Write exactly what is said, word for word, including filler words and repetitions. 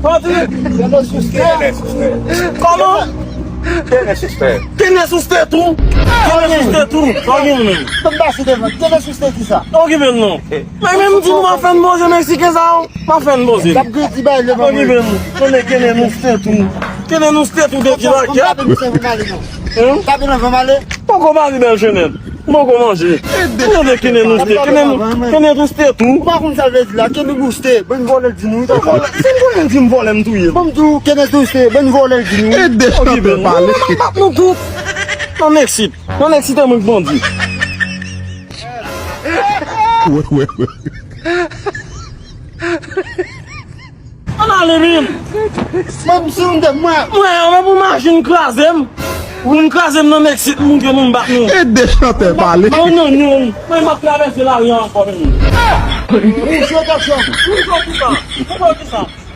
Patrik! Kenè sou stè. Kòman? Kenè sou stè. Kenè sou stè tou. Kenè sou stè tou. Sa w gen menm? Ban m pase devan. Kenè sou stè ki sa? Okipe l non. Men menm di nou m ap fè n poze Meksiken sa yo. M ap fè n poze. L ap gredi bay devan mwen. Okipe l. Konnen kenè nou stè tou. Kenè nou stè tou depi lakèt. Tape nou sèvo male non. Hein? Tape nan van male. Poko mari bèl chenèt. M poko manje. Tande kenè nou stè. Kenè nou, kenè nou stè tou. Ou pa konn sa l vle di la. Kenè nou stè. Ban vòlè l di nou. Se vòlè, se vòlè l di m vòlè m touye l. Ban m di w, kenè nou stè. Ban vòlè l di nou. Ede chantè pale. M ap bat nou tout. Nan Meksik. Nan Meksik, te mwen k bandi. Wè, wè, wè. Ann ale menm. Mwen m sou m de mwen. Mwen, mwen pou machin kraze m. Pou m kraze m nan Meksik, moun ke moun bat nou. Ede chantè pale. Mwen nan nou. Mwen m ap travèse lari a ankò menm. Ou jwe tòk chò. Ou jwe kisa? Ou jwe kisa?